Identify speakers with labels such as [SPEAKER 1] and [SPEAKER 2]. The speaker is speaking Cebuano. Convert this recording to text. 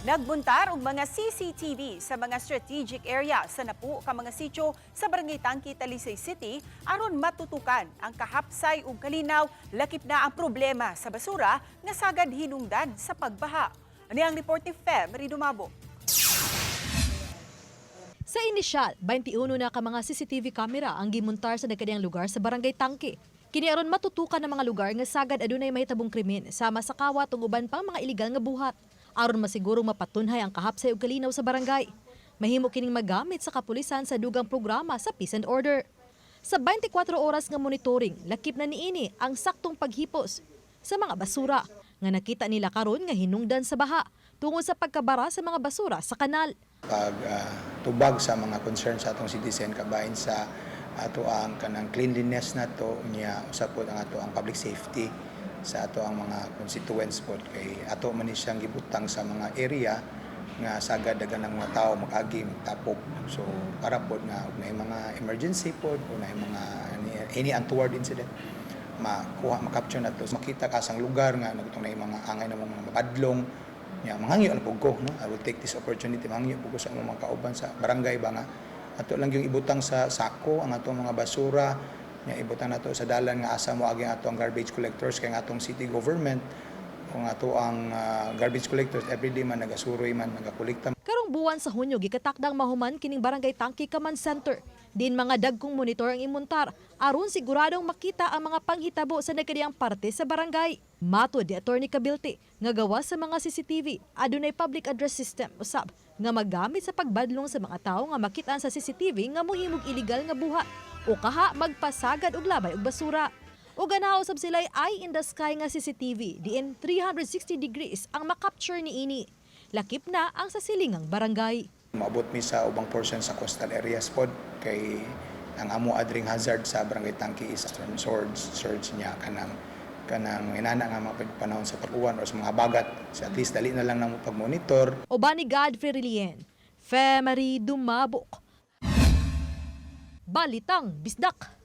[SPEAKER 1] Nagmuntar og mga CCTV sa mga strategic area sa napu ka mga sitio sa Barangay Tangki, Talisay City aron matutukan ang kahapsay ug kalinaw, lakip na ang problema sa basura nga sagad hinungdan sa pagbaha. Ani ang report ni Fem Ridumabo.
[SPEAKER 2] Sa inisyal, 21 na ka mga CCTV camera ang gimuntar sa nagkadiyang lugar sa Barangay Tangke. Kini aron matutukan ang mga lugar nga sagad adunay mahitabong krimen sama sa kawat ug uban pang mga iligal nga buhat. Aron masigurong mapatunhay ang kahapsay ug kalinaw sa barangay. Mahimo kining magamit sa kapulisan sa dugang programa sa peace and order. Sa 24 oras nga monitoring, lakip na niini ang saktong paghipos sa mga basura nga nakita nila karon nga hinungdan sa baha tungod sa pagkabara sa mga basura sa kanal.
[SPEAKER 3] Pag tubag sa mga concern sa atong citizen kabahin sa ato ang kanang cleanliness nato, unya usa pod ang ato ang public safety sa ato ang mga constituents pod, kay ato man ni siyang gibutang sa mga area nga sagad daghan ng mga tao mag-agi, magtapok. So para pod nga og naay mga emergency pod o naay mga any untoward incident, makuha, makapture nato, makita kasang lugar nga nagtong naay mga angay na mga mabadlong nya. Mangangyo na pud ko, no? I will take this opportunity, mangangyo pud ko sa among mga kauban sa barangay ba nga ato lang yung ibutang sa sako ang atong mga basura nya, ibutang nato sa dalan nga asa mo agi ato ang garbage collectors, kay ang atong city government kung ato ang garbage collectors everyday man nagasuroy man, nagakolekta.
[SPEAKER 2] Karong buwan sa Hunyo gikatakdang mahuman kining Barangay Tangke Command Center. Din mga dagkong monitor ang imuntar aron siguradong makita ang mga panghitabo sa nagkadiyang parte sa barangay. Matod ni Attorney Cabilte nga gawas sa mga CCTV, adunay public address system usab nga magamit sa pagbadlong sa mga tawo nga makitaan sa CCTV nga mohimog iligal nga buhat o kaha magpasagad og labay og basura. Ug ganaho usab sila eye in the sky nga CCTV diin 360 degrees ang makapture niini. Lakip na ang sa silingang barangay.
[SPEAKER 3] Maabot mi sa ubang portion sa coastal areas pod, kay ang amo adring hazard sa Barangay Tangke is storm surge surge niya, kanang inana nga mga panahon sa pag-uwan o sa mga habagat. So at least dali na lang namo pag-monitor.
[SPEAKER 2] Uban ni Godfrey Relien, Femery Dumabok. Balitang Bisdak.